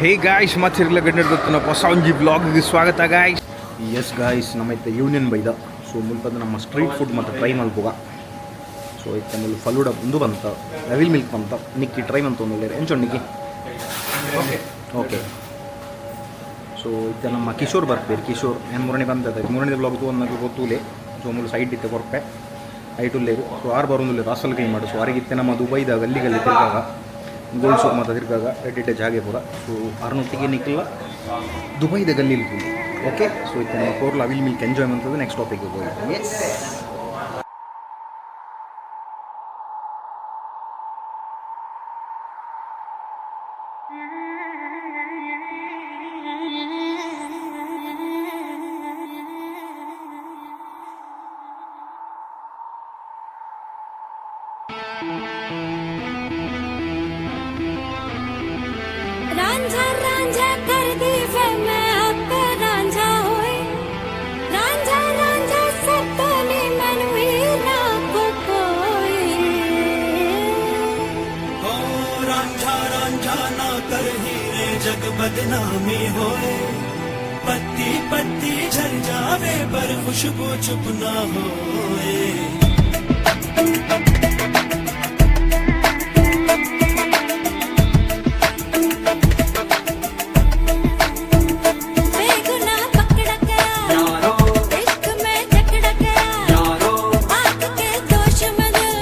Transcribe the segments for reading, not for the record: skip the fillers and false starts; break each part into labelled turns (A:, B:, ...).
A: Hey guys, ಮತ್ತೆ ಗಂಡ ಹೊಸ ಒಂಜಿ ಬ್ಲಾಗ್ಗೆ ಸ್ವಾಗತ ಗಾಯ್ಸ್. ಎಸ್ ಗಾಯ್ಸ್, ನಮ್ಮ ಇತ್ತೆ ಯೂನಿಯನ್ ಬೈದ. ಸೊ ಮುಲ್ಪದ ನಮ್ಮ ಸ್ಟ್ರೀಟ್ ಫುಡ್ ಮತ್ತು ಟ್ರೈ ಮಲ್ಪುಗ. ಸೊ ಇತ್ತೆ ಮುಲ್ ಫಲೂಡ ಉಂದು ಬಂತ, ಅವಿಲ್ ಮಿಲ್ಕ್ ಬಂತ. ನಿಕ್ಕಿ ಟ್ರೈ ಮಂತ ಒಂದು ಎಂಚೊಂಡು ನಿಕ್ಕಿ. ಓಕೆ, ಸೊ ಇತ್ತೆ ನಮ್ಮ ಕಿಶೋರ್ ಬರ್ಪೇರು. ಕಿಶೋರ್ ಏನು ಮೂರನೇ ಬಂದದ, ಮೂರನೇ ಬ್ಲಾಗ್ ಒಂದು ಗೊತ್ತೂಲೆ. ಸೊ ಮೂಲು ಸೈಡ್ ಇತ್ತೆ ಕೊರ್ಪೆ ಐಟ್ ಉಲ್ಲೇರು. ಸೊ ಆರು ಬರೋದುಲ್ಲೇರು ಅಸಲ್ ಕೈ ಮಾಡು. ಸೊ ಆರಿಗಿತ್ತೆ ನಮ್ಮ ದುಬೈದ ಗಲ್ಲಿ ಗಲ್ಲಿ ತಿರ್ಗಾಗ, ಗೋಲ್ಡ್ ಸೂಕ್ ಮತ್ತು ತಿರ್ಗಾಗ ಎಡ್ಡೆ ಜಾಗೆ ಪೂರ. ಸೊ ಆರ್ನೊಟ್ಟಿಗೆ ನಿಕ್ಲ ದುಬೈದ ಗಲ್ಲಿಲಿ ತೂಲೆ. ಓಕೆ, ಸೊ ಇತ್ತೆ ನಮ್ಮ ಕೋರ್ಲ ಅವಿಲ್ ಮಿಲ್ಕ್ ಎಂಜಾಯ್ ಮಂತದ್ದು ನೆಕ್ಸ್ಟ್ ಟಾಪಿಕ್ ಹೋಗಿ. ಎಸ್.
B: ਰਾਂਝਾ ਰਾਂਝਾ ਕਰਦੀ ਵੇ ਮੈਂ ਆਪੇ ਰਾਂਝਾ ਹੋਈ। ਰਾਂਝਾ ਰਾਂਝਾ ਸੱਤੋ ਨੀ ਮੈਨੂੰ ਹੀਰ ਨਾ ਕੋ ਕੋਈ।
C: हो रांझा रांझा ना कर हीरे, जग बदनामी होए। पत्ती पत्ती झर जावे पर खुशबू चुप ना होए।
B: बेगुनाह पकड़ गया, इश्क में जकड़ गया, आंख के दोष में दिल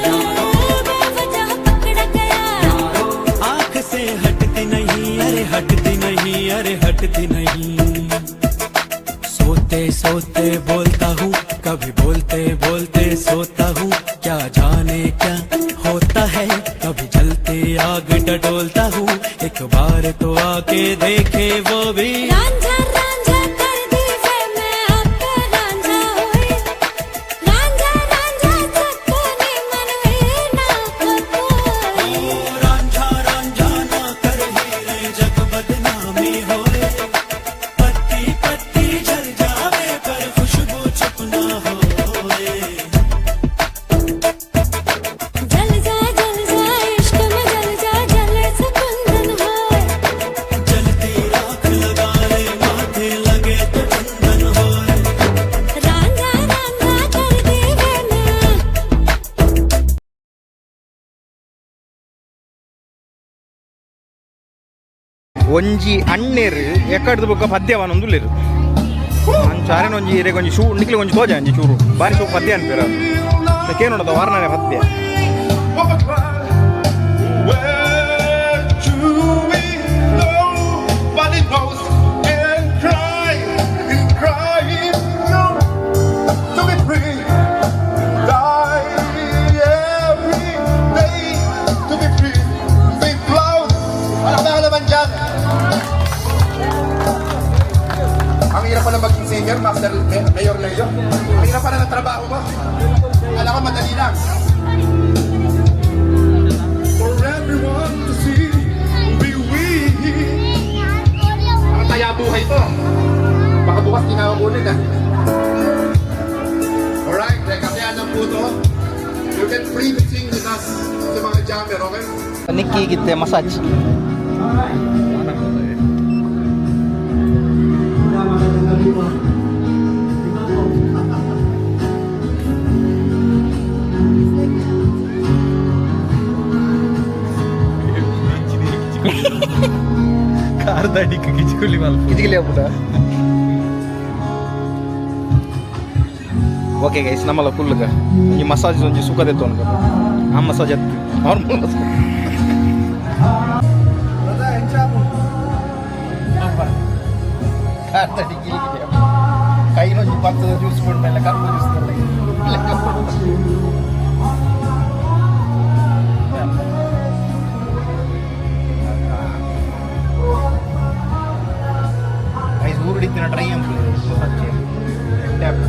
B: बेवजह पकड़ गया।
C: आंख से हटती नहीं, अरे हटती नहीं, अरे हटती नहीं। सोते सोते बोलता हूँ, कभी बोलते बोलते सोता हूँ। क्या जाने क्या होता है, कभी जलते आग टटोलता हूँ। एक बार तो आके देखे वो भी।
B: ਰਾਂਝਾ ਰਾਂਝਾ ਕਰਦੀ ਵੇ ਮੈਂ ਆਪੇ ਰਾਂਝਾ ਹੋਈ। ਰਾਂਝਾ ਰਾਂਝਾ ਸੱਤੋ ਨੀ ਮੈਨੂੰ ਹੀਰ ਨਾ ਕੋ ਕੋਈ।
C: रांझा रांझा ना कर हीरे, जग बदनामी होए। पत्ती पत्ती झर जावे पर खुशबू चुप ना होए।
B: जल जा, जल जा, इश्क में जल जा, जले से कुंदन होए।
C: जलती राख लगा ले माथे, लगे तो चंदन होए।
B: ਰਾਂਝਾ ਰਾਂਝਾ ਕਰਦੀ ਵੇ ਮੈਂ।
A: ಒಂಜಿ ಅಣ್ಣೇರು ಎಕ್ಕಡ್ದು ಬೊಕ್ಕ ಪದ್ಯವನ ಒಂದುಲ್ಲೇರು. ಅಂಚಾರೇನ ಒಂಜಿ ಇರೆಗ್ ಒಂಜಿ ಶೂ ನಿಕ್ಲೆ ಒಂಜಿ ತೋಜ ಒಂಜಿ ಚೂರು ಬಾರಿ ಶೂ ಪದ್ಯ ಅನ್ಪೇರ ಕೇನೋಡದ ವಾರನೇ ಪದ್ಯ.
D: Where do we nobody knows and cry and crying no to be free, die every day to be free, be proud.
E: Wala ba kalaban dyan? Ang hirap pala maging singer, Master Mayor Leo. Ang hirap pala ng trabaho mo. Alam ko madali lang.
D: For everyone to see, be we.
E: Ang taya buhay to. Baka bukas di na ako kunin ah. Alright, teka, kaya ng puto.
D: You can freely sing with us sa mga jammer, okay?
A: ನಿಕ್ಕಿ ಗಿತ್ತೆ massage.
F: ಕಾರ್ದಡಿಕ್ ಗಿಚ್ಕುಲಿ ಮಲ್ಪ.
A: ಕಿಜಿಗಿಲಿ ಆಗ್ಬಿಟ್ಟ. Okay guys, ನಮ್ಮಲ್ಲ ಕುಲ್ಲುಗ ಒಂಜಿ massage ಒಂಜಿ ಸುಖ ದೆತ್ತು ಅನ್ಕೊ. ಆ ಮಸಾಜ್ ಅತ್ತು, ನಾರ್ಮಲ್ ಮಸಾಜ್. ಕಾರ್ದಡಿ ಗಿಲಿಗಿಲಿ ಕೈನೊಂಜಿ ಪತ್ತದ ಜ್ಯೂಸ್ ಕೊಡ್ಮೇಲೆ ಕರ್ಪು ಜ್ಯೂಸ್. ಗೈಸ್, ಊರುಡಿತ್ತಿನ ಟ್ರೈ ಅಂಪುಲೆ ಮಸಾಜ್ ಟ್ಯಾಪ್.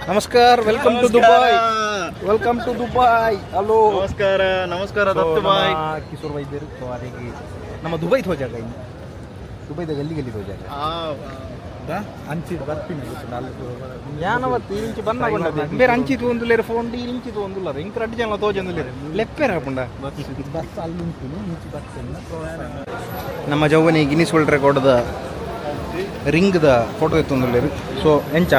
A: ನಮಸ್ಕಾರ, welcome to Dubai, welcome to Dubai, hello.
F: ನಮಸ್ಕಾರ, ನಮಸ್ಕಾರ ದತ್ತು ಬಾಯ್.
A: ಕಿಶೋರ್ ವೈದ್ಯರು. ಸೊ ಅದೇ ನಮ್ಮ ದುಬೈ ತೋಜಾಗ ಇನ್ನು ದುಬೈದ ಗಲ್ಲಿ ಗಲ್ಲಿ ತೋಜಾಗ. ಯಾನವತ್ತು ಇಂಚಿ ಬನ್ನ ಬೇರೆ ಅಂಚಿ ತೂಂದುಲ್ಲೇರು ಫೋನ್ ಇಂಚಿ ತೂಂದುಲ್ಲ ಇಂಕ್ ರಡ್ಡು ಜನ ತೋಜೊಂದುಲ್ಲೇರು ಲೆಪ್ಪೇರ ಪುಂಡ. ನಮ್ಮ ಜೌವನಿ ಗಿನ್ನಿಸ್ ವರ್ಲ್ಡ್ ರೆಕಾರ್ಡ್ದ ರಿಂಗ್ದ ಫೋಟೋ ಎತ್ತೊಂದುಲ್ಲೇರು. ಸೊ ಎಂಚ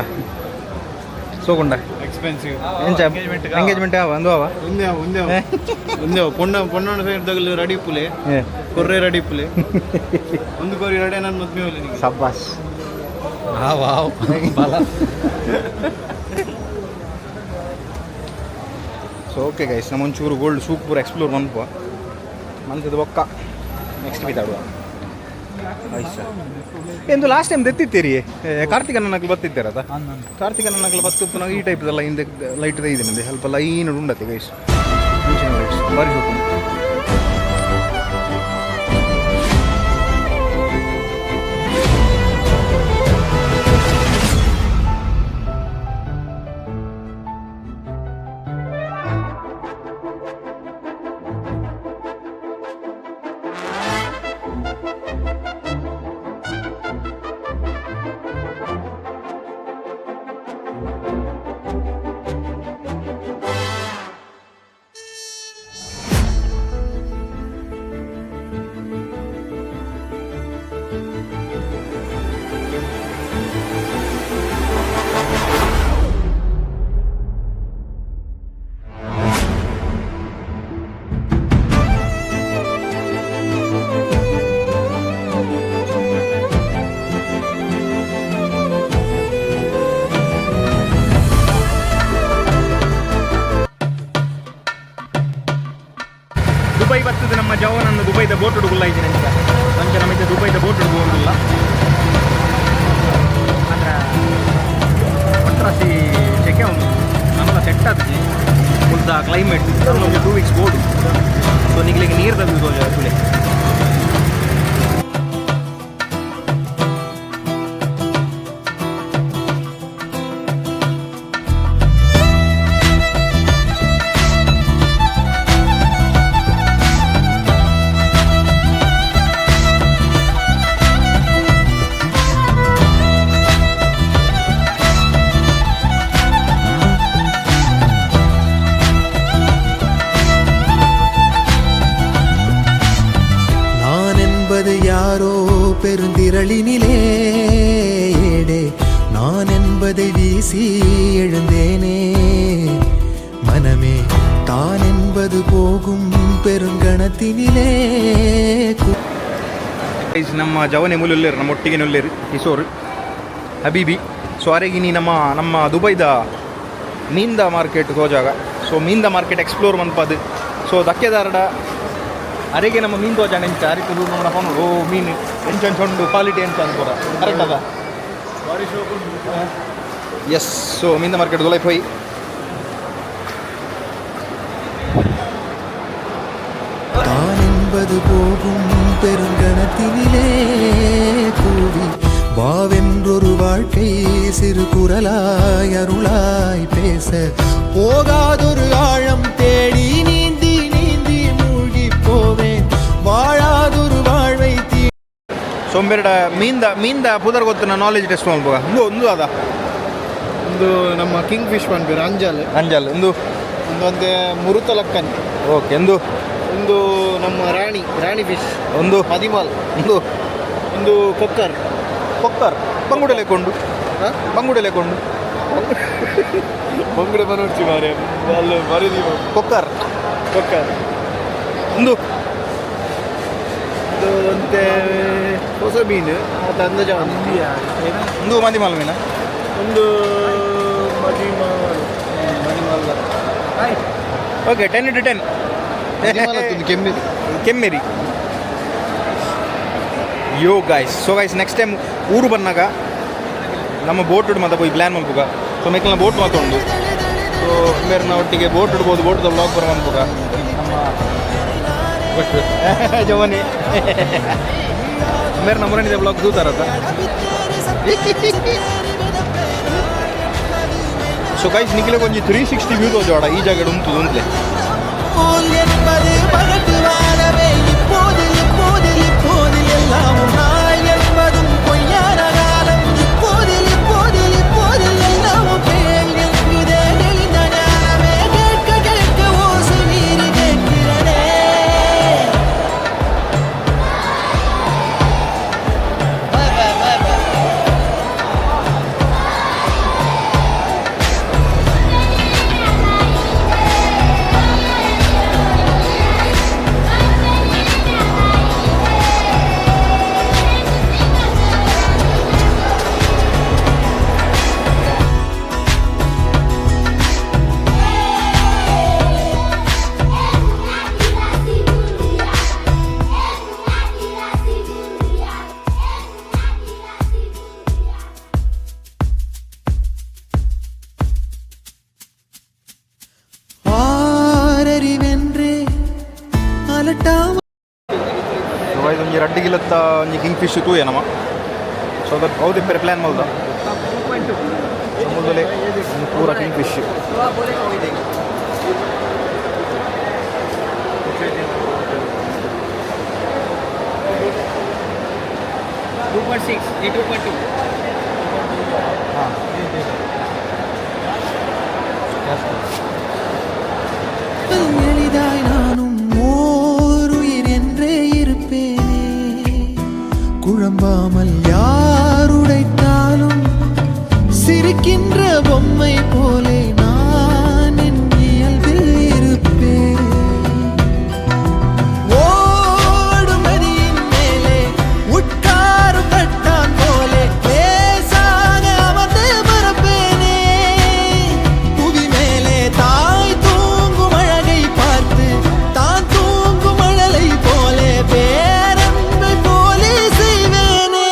A: ಸೋಗುಂಡ?
F: ಎಕ್ಸ್ಪೆನ್ಸಿವ್.
A: ಎಂಚ, ಎಂಗೇಜ್ಮೆಂಟ್ ಯಾವ ಅಂದು ಅವ?
F: ಒಂದೇ ಒಂದೇ ಒಂದೇ ಪೊಣ್ಣ ಪೊಣ್ಣನ ಸೈಡ್ ತಗಲು ರೆಡಿ ಪುಲೆ. ಕೊರ್ರೆ ರೆಡಿ ಪುಲೆ. ಒಂದು ಕೋರಿ ರೆಡಿ, ನಾನು ಮದ್ವೆ ಹೋಗ್ಲಿ ನಿಮಗೆ.
A: ಸಬ್ಬಾಸ್.
F: ವಾವ್ ಬಲ.
A: So okay guys, ನಮ್ಮ ಒಂಚೂರು ಗೋಲ್ಡ್ ಸೂಕ್ ಪೂರ ಎಕ್ಸ್ಪ್ಲೋರ್ ಮನ್ಪುವ ಮಂತದ ಬೊಕ್ಕ ನೆಕ್ಸ್ಟ್ ಬಿದ್ದಾಡುವ. ಆಯ್ತು. ಎಂದು ಲಾಸ್ಟ್ ಟೈಮ್ ದೆತ್ತಿತ್ತೀರಿ, ಕಾರ್ತಿಕ ನನ್ನಕ್ಲು ಬತ್ತಿದ್ದೀರದ. ಕಾರ್ತಿಕ ನನ್ನಕ್ಲು ಬತ್ತು ಪುನಃ ಈ ಟೈಪ್ದೆಲ್ಲ ಹಿಂದೆ ಲೈಟ್ ಇದೆ ನಿಂದೆ ಸ್ವಲ್ಪ ಲೈನ್ ಉಂಡತೆ ಗೈಸ್. ಲೈಟ್ಸ್ ಬಾರಿ ಸೂಪರ್. ದುಬೈ ಬರ್ತದೆ ನಮ್ಮ ಜವನನ್ನು ದುಬೈದ ಬೋಟ್ ಹುಡುಗುಲ್ಲ ಇದ್ದೀನಿ ಅಂತ ಅಂಚ ನಮಗೆ ದುಬೈದ ಬೋಟ್ ಹುಡುಗುವುದಿಲ್ಲ ಅಂದ್ರೆ ಒಟ್ರಾಸಿ ಸೆಕೆ ಉಂಟು ನಮ್ಮಲ್ಲ ಸೆಟ್ ಆದಿಜಿ ಮುಲ್ತ ಕ್ಲೈಮೇಟ್. ಒಂದು 2 weeks board. So ನಿಗ್ಲಿಗೆ ನೀರು ತಗ್ದು ತುಲೆ.
C: நான் என்பது யாரோ பெருந்திரளினிலே ஏடே, நான் என்பதை வீசி எழுந்தேனே மனமே. தான் என்பது போகும் பெருங்கணத்தினிலே.
A: ಗೈಸ್, ನಮ್ಮ ಜವನೆ ಮುಲ್ಲುಲ್ಲೇರು, ನಮ್ಮ ಒಟ್ಟಿಗೆ ನುಲ್ಲೇರು ಕಿಶೋರ್ ಹಬೀಬಿ. ಸೊ ಅರೆಗಿನಿ ನಮ್ಮ ನಮ್ಮ ದುಬೈದ ಮೀನ್ದ ಮಾರ್ಕೆಟ್ ತೋಜಾಗ. ಸೊ ಮೀನ್ದ ಮಾರ್ಕೆಟ್ ಎಕ್ಸ್ಪ್ಲೋರ್ ಮನ್ಪದು. ಸೊ ದಕ್ಕೆದಾರಡ ಅರೆಗೆ ನಮ್ಮ ಮೀನ್ ತೋಜಾಣ ಎಂಚ ಅರಿತು ನಮ್ಮ ಫೋನ್. ಓ ಮೀನು ಎಂಚ ಎಂಚ ಉಂಡು, ಕ್ವಾಲಿಟಿ ಎಂಚ ಅನ್ಕೋರ, ಕರೆಕ್ಟ್ ಅದ? ಎಸ್. ಸೊ ಮೀನ್ದ ಮಾರ್ಕೆಟ್ ದುಲೈ ಪೋಯಿ.
C: தான் என்பது போகும் பெருங்கணத்தினிலே கூவி வாவென்றொரு வாழ்க்கை சிறு குரலாய் அருளாய் பேச, போகாதொரு ஆழம் தேடி நீந்தி நீந்தி மூழ்கி போவேன், வாழாதொரு வாழ்வை தீ
A: ಸೊಂಬೆರಡ ಮೀನ್ದ ಮೀನ್ದ ಪುದರ್ ಗೊತ್ತು? ನಾಲೆಜ್ ಟೆಸ್ಟ್ ಮಲ್ಪುಗ. ಒಂದು ಒಂದು ಅದ.
F: ಒಂದು ನಮ್ಮ ಕಿಂಗ್ ಫಿಶ್ ಪನ್ಪೆರ್, ಅಂಜಲ್.
A: ಅಂಜಲ್ ಒಂದು.
F: ಒಂದೊಂದು ಮುರುತಲಕ್ಕನ್.
A: ಓಕೆ, ಒಂದು.
F: ಒಂದು ನಮ್ಮ ರಾಣಿ ರಾಣಿ ಫಿಶ್.
A: ಒಂದು.
F: ಮದಿಮಾಲ್.
A: ಒಂದು.
F: ಒಂದು ಕೊಕ್ಕರ್.
A: ಕೊಕ್ಕರ್, ಬಂಗುಡೆ ಲೆಕ್ಕೊಂಡು, ಬಂಗುಡೆ ಲೆಕ್ಕೊಂಡು.
F: ಬಂಗುಡೆ ಬನೋಡ್ಚಿ ಮಾರೆ, ಅಲ್ಲಿ ಬರೀದಿ.
A: ಕೊಕ್ಕರ್.
F: ಕೊಕ್ಕರ್.
A: ಒಂದು.
F: ಇದು ಒಂತೆ ಹೊಸ ಮೀನು ಅದು ಅಂದಾಜ.
A: ಒಂದು ಮದಿಮಾಲ್ ಮೀನ.
F: ಒಂದು ಮದಿಮಾಲ್, ಮದಿಮಾಲ್.
A: ಓಕೆ, 10 ಟು 10.
F: ಮದಿಮಾಲ್ ಒಂದು ಕೆಮ್ಮಿರಿ.
A: ಕೆಮ್ಮೆರಿ. Yo guys, so guys, next time ಊರು ಬಂದಾಗ ನಮ್ಮ ಬೋಟ್ ಉಡು ಮತ್ತೆ ಪೋಯಿ ಪ್ಲ್ಯಾನ್ ಮಲ್ಪುಗ. ಸೊ ಮೆಕ್ಕಲ್ನ ಬೋಟ್ ಮಾತೊಂಡು. ಸೊ ಮೇರ್ನ ಒಟ್ಟಿಗೆ ಬೋಟ್ ಇಡ್ಬೋದು, ಬೋಟ್ದ ಬ್ಲಾಗ್ ಬರ ಮನ್ಪುಗ. ನಮ್ಮ ಜವನಿ ಮೇರೆ ನಮ್ಮರಣಿದ ಬ್ಲಾಗ್ ದೂತಾರತ್ತ. ಸೊ ಗೈಸ್, ನಿಖಿಲ ಒಂಜಿ 360 ವ್ಯೂ ತೋಜೋಡ ಈ ಜಾಗ ಉಂಟು ಉಂಟ್ಲೆ.
C: போல் என்பது பகட்டு வாழவே. இப்போது இப்போது இப்போது எல்லாம் நாள் என்பதும் பொய்யான காலம். இப்போது
A: So ಒಂಜಿ ರಡ್ಡ್ ಕಿಲತ್ತ ಒಂಜಿ ಕಿಂಗ್ ಫಿಶ್ ತೂಯ ನಮ. ಸೊ that ಅವು ತಿಪ್ಪರೆ ಪ್ಲ್ಯಾನ್ ಮಲ್ದ. ಸೊ ಮುಲ್ದಲೆ ಪೂರ king fish.
C: எளிதாய் நானும் ஓர் உயிர் என்றே இருப்பேனே. குழம்பாமல் யார் உடைத்தாலும் சிரிக்கின்ற பொம்மை போலே நான் என் இயல்பில் இருப்பேன். ஓடும் நதியின் மேலே உட்காரும் தட்டான் போலே லேசாக அமர்ந்து பறப்பேனே. புவி மேலே தாய் தூங்கும் அழகை பார்த்து தான் தூங்கும் மழலை போலே பேரன்பை போலே செய்வேனே.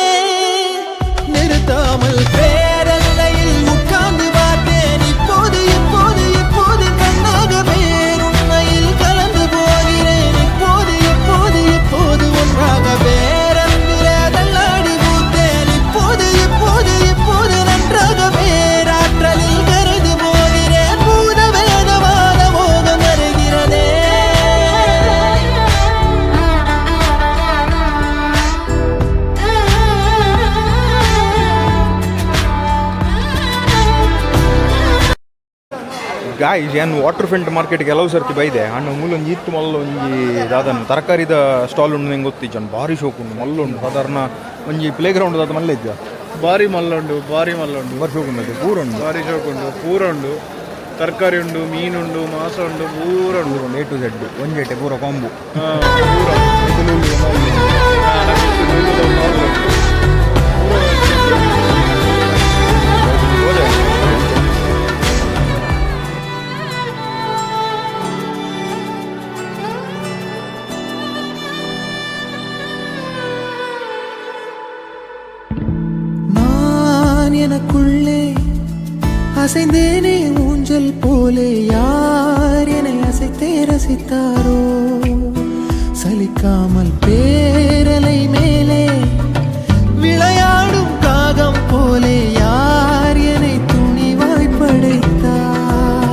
C: நிறுத்தாமல் பேரல்லையில் உட்கார்ந்து பார்த்தேன். இப்போது இப்போது இப்போது கண்ணாக பேருண்மையில் கலந்து போகிறேன். இப்போது இப்போது இப்போது ஒன்றாக பேரன்பிலே தள்ளாடி பூத்தேன். இப்போது இப்போது இப்போது நன்றாக பேராற்றலில் கருது போகிறேன். பூத வேதவாத மோகம் வருகிறதே.
A: ಗಾಯ್ಸ್, ಏನು water front market ಕೆಲವು ಸರ್ತಿ ಬೈದೆ ಅಣ್ಣ. ಮೂಲೊಂಜಿ ಇತ್ತು ಮಲ್ಲ ಒಂಜಿ ದಾದನ ತರಕಾರಿದ ಸ್ಟಾಲ್ ಉಂಡು. ನಂಗೆ ಗೊತ್ತಿಜ್ಜ, ಭಾರಿ ಶೋಕ್ ಉಂಡು, ಮಲ್ಲ ಉಂಡು. ಸಾಧಾರಣ ಒಂಜಿ ಪ್ಲೇ ಗ್ರೌಂಡ್ ದಾದ ಮಲ್ಲ ಇಜ್ಜ?
F: ಬಾರಿ ಮಲ್ಲ ಉಂಡು, ಬಾರಿ ಮಲ್ಲ ಉಂಡು.
A: ಭಾರಿ ಶೋಕ್ ಉಂಡು ಅದು, ಪೂರ ಉಂಡು.
F: ಬಾರಿ ಶೋಕ್ ಉಂಡು, ಪೂರ ಉಂಡು. ತರಕಾರಿ ಉಂಡು, ಮೀನುಂಡು, ಮಾಂಸ ಉಂಡು, ಪೂರ ಉಂಡು.
A: ಪೂರ ಉಂಡು, A to Z. ಒಂಜೆಟೆ ಪೂರ ಕಾಂಬು.
F: ಹಾ, ಪೂರ. ಹಾ, ನಮ್ಗೆ
C: நான் எனக்குள்ளே அசைந்தேனே ஊஞ்சல் போலே. யார் என்னை அசைத்தே ரசித்தாரோ? சலிக்காமல் பேரலை மேலே விளையாடும் காகம் போலே யார் என்னை துணிவாய் படைத்தார்?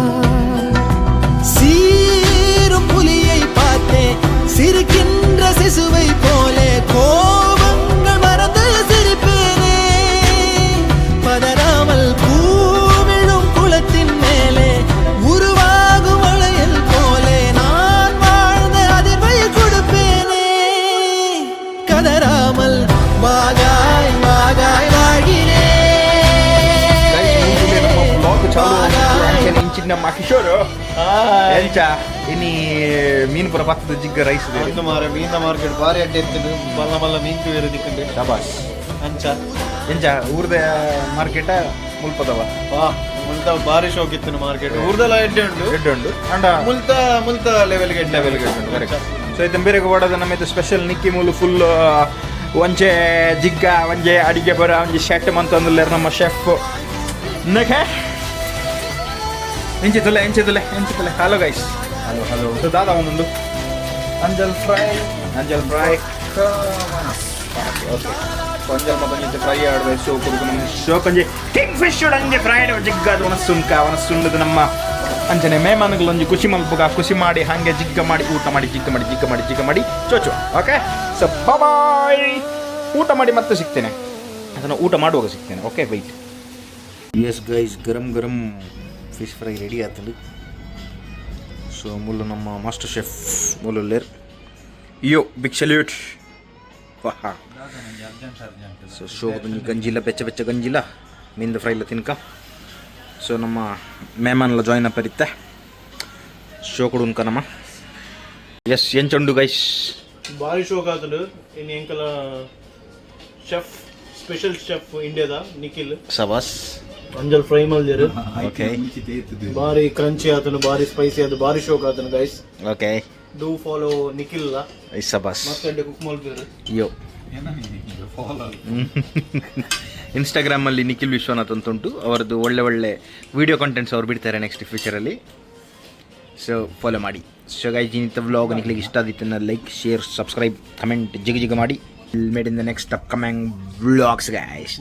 C: சீரும் புலியை பார்த்தேன், சிரிக்கின்ற சிசுவை போலே கோபங்கள் மறந்து சிரிப்பேனே. பதறாமல் பூவிழும் குளத்தின் மேலே உருவாகும் வளையல் போலே நான் வாழ்ந்த அதிர்வை கொடுப்பேனே. கதறாமல் வாகாய் வாகாய் வாழ்கிறேன்.
A: ಬ್ಲಾಗ್ ಚಾಲು. ಇಂಚಿನ ನಮ್ಮ ಕಿಶೋರ್ ಎಂಚ ಇನಿ ಮೀನು ಪೂರ ಪತ್ತದ ಜಿಗ್ಗ ರೈಸ್.
F: ಒಂದು ಮಾರ ಮೀನ ಮಾರ್ಕೆಟ್ ಬಾರಿ ಅಡ್ಡ ಇತ್ತು. ಬಲ್ಲ ಬಲ್ಲ ಮೀನ್ ತೂಯೆರೆ ತಿಕ್ಕುಂಡು.
A: ಶಬಾಷ್.
F: ಅಂಚ.
A: ಎಂಚ ಊರ್ದ ಮಾರ್ಕೆಟ ಮುಲ್ಪದವ?
F: ವಾ, ಮುಲ್ತ ಬಾರಿ ಶೋಕ್ ಇತ್ತು ಮಾರ್ಕೆಟ್. ಊರ್ದೆಲ್ಲ ಎಡ್ಡೆ ಉಂಡು.
A: ಎಡ್ಡೆ ಉಂಡು ಅಂಡ
F: ಮುಲ್ತ ಮುಲ್ತ ಲೆವೆಲ್ಗೆ ಎಡ್ಡೆ.
A: ಲೆವೆಲ್ಗೆ ಉಂಟು, ಕರೆಕ್ಟ್. ಸೊ ಇತ್ತೆ ಬೇರೆ ವಾಡದ ನಮ್ಮ ಸ್ಪೆಷಲ್ ನಿಕ್ಕಿ ಮೂಲು ಫುಲ್ ಒಂಚೆ ಜಿಗ್ಗ ಒಂಜೆ ಅಡಿಗೆ ಬರ ಒಂಜಿ ಶೆಟ್ ಮಂತಂದುಲ್ಲೇರ್ ನಮ್ಮ ಶೆಫ್ ನಖೆ. ಎಂಚಿತ್ತುಲ್ಲೆ ಎಂಚಿತ್ತುಲ್ಲೆ ಎಂಚಿತ್ತುಲ್ಲೆ. Hello guys.
F: Hello, hello.
A: So ದಾದಾ ಒಂದೊಂದು?
F: ಅಂಜಲ್ fry.
A: ಅಂಜಲ್ fry, okay. ಅಂಜಲ್ ಮತ್ತೊಂಜಿ ಫ್ರೈ ಆಡ್ವೆ. ಸೊ ಕುಡುಕು ನಮ್ಮ ಶೋಕ್ ಒಂಜಿ ಕಿಂಗ್ ಫಿಶ್ ಅಂಜೆ ಫ್ರೈಡ್ ಜಿಗ್ಗ ಒಣಸುಂಕ ಒಣಸುಂಡದು ನಮ್ಮ ಅಂಚನೆ ಮೇಮಾನುಗಳು ಖುಷಿ ಮಲ್ಪುಗ. ಖುಷಿ ಮಾಡಿ ಹಾಗೆ ಜಿಗ್ಗ ಮಾಡಿ ಊಟ ಮಾಡಿ ಜಿಗ್ಗ ಮಾಡಿ ಜಿಗ್ಗ ಮಾಡಿ ಜಿಗ್ಗ ಮಾಡಿ ಚೋಚು. Okay, so bye. ಊಟ ಮಾಡಿ ಮತ್ತೆ ಸಿಗ್ತೇನೆ. ಅದನ್ನು ಊಟ ಮಾಡುವಾಗ ಸಿಗ್ತೇನೆ. Okay, wait. Yes guys, garam garam fish fry ready ಆತಲು. So ಮುಲ್ಲು ನಮ್ಮ ಮಾಸ್ಟರ್ ಶೆಫ್ ಮುಲ್ಲುಲ್ಲೇರ್. ಯೋ, big salute. So ಶೋಕದೊಂಜಿ ಗಂಜಿಲ, ಬೆಚ್ಚ ಬೆಚ್ಚ ಗಂಜಿಲ ಮೀನ್ದ ಫ್ರೈಲ ತಿನ್ಕ. ಸೊ ನಮ್ಮ ಮೇಮಾನ್ಲ ಜಾಯಿನ್ ಅಪ್ ಇತ್ತೆ. ಶೋಕುಡು ಉನ್ಕ ನಮ್ಮ. ಎಸ್, ಎಂಚುಂಡು ಗೈಸ್?
F: ಬಾರಿ ಶೋಕ್ ಆತುಂಡು. ಇನ್ನು ಎಂಕಲ chef, special chef ಇಂಡಿಯಾದ ನಿಖಿಲ್.
A: ಸಬಾಸ್.
F: ಅಂಜಲ್ ಫ್ರೈ ಮಲ್ದೆರ್.
A: ಓಕೆ.
F: ಬಾರಿ ಕ್ರಂಚಿ ಆತುಂಡು, ಬಾರಿ ಸ್ಪೈಸಿ ಆತು, ಬಾರಿ ಶೋಕ್ ಆತುಂಡು guys.
A: Okay.
F: Do follow Nikhil.
A: ಸಬಾಸ್.
F: ಮಸ್ತ್ ಎಡ್ಡೆ ಕುಕ್ ಮಲ್ಪೆರ್.
A: ಯೋ, ಇನ್ಸ್ಟಾಗ್ರಾಮಲ್ಲಿ ನಿಖಿಲ್ ವಿಶ್ವನಾಥ್ ಅಂತ ಉಂಟು. ಅವರದ್ದು ಒಳ್ಳೆ ಒಳ್ಳೆ ವಿಡಿಯೋ ಕಂಟೆಂಟ್ಸ್ ಅವ್ರು ಬಿಡ್ತಾರೆ ನೆಕ್ಸ್ಟ್ ಫ್ಯೂಚರಲ್ಲಿ. ಸೊ ಫಾಲೋ ಮಾಡಿ. ಸೊ ಗೈಸ್, ಇನಿತ ವ್ಲಾಗ್ ನಿಕ್ಲಿಗೆ ಇಷ್ಟ ಆದಿತ್ತು, ಲೈಕ್, ಶೇರ್, ಸಬ್ಸ್ಕ್ರೈಬ್, ಕಮೆಂಟ್ ಜಿಗ ಜಿಗ ಮಾಡಿ. Meet in the next upcoming vlogs, guys.